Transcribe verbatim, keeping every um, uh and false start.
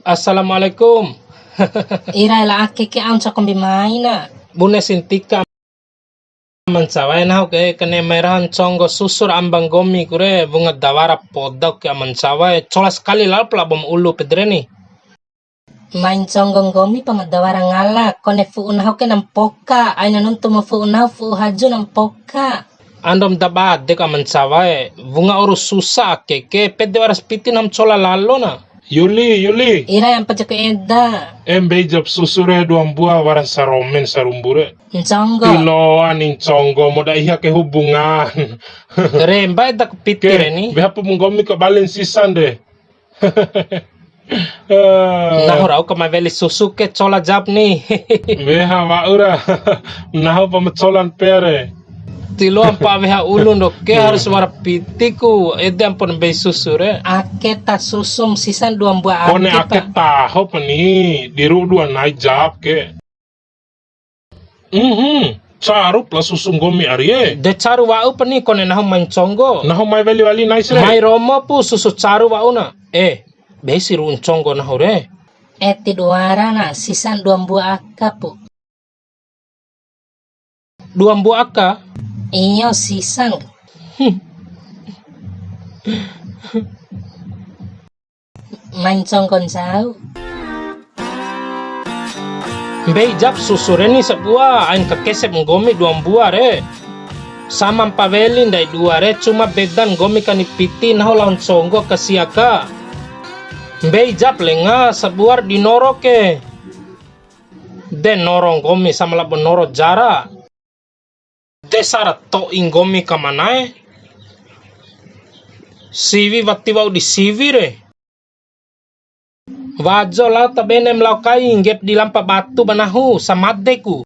Assalamualaikum. Ira la ake ke anca kombi maina. Bune sintika mancawae nahu ke kene mai rahan conggo susur amba nggomi kure wunga dawara poda ke mancawae cola sekali lalop labom ulu pedre ni. Main conggo nggomi pa ma dawara ngala, kone fu'u nahu ke nampoka, aina nuntu ma fu'u nahu fu'u haju nampoka. Andom da bade ka mancawae, wunga oru susa ake ke, pede waras piti nam cola lalo na. Yuli, Yuli. Ira yang pajak eda. Em, mbei jap susu re dua mbua waran saromen sarumbu re. Nconggo. Tiloa ni nconggo, moda iha ke hubungan. Re, mbae dak piti re ni. Weha pu nggomi ka balen sisan de. Nahu rau ka ma weli susu ke cola jap ni. Weha wa'u ra. Nahu pa ma colan pea re. Tiloa mpa weha ulu ndo ke harus wara piti ku. Ede ampon mbei susu re. Ake ta susum sisan dua mbua ake. Kone ake taho pa ni. Di ru'u dua nai jap ke. Mhm, caru pla susu nggomi ari e. De caru wa'u pa ni kone nahu mai nconggo. Nahu mai weli wali nais re. Mai romo pu susu caru wa'u na. Eh, besi ru'u nconggo nahu re. Eh, ti dua ra na, sisan dua mbua aka pu. Dua mbua aka? Iyo, sisan. Hmm. Mai nconggo ncau. Mbei jap susu re ni sabua, ain kakesep nggomi dua mbua re. Sama mpa weli ndai dua re, cuma bedan nggomi kani piti nahu lao nconggo ka sia ka. Mbei jap lenga sabuar di noro ke. De noro nggomi sama labo noro jara. De sara to'i nggomi ka manae. Siwi wati wa'u di siwi re. Wajo lao ta benem lao kai nggep di lampa batu ba nahu, samade ku.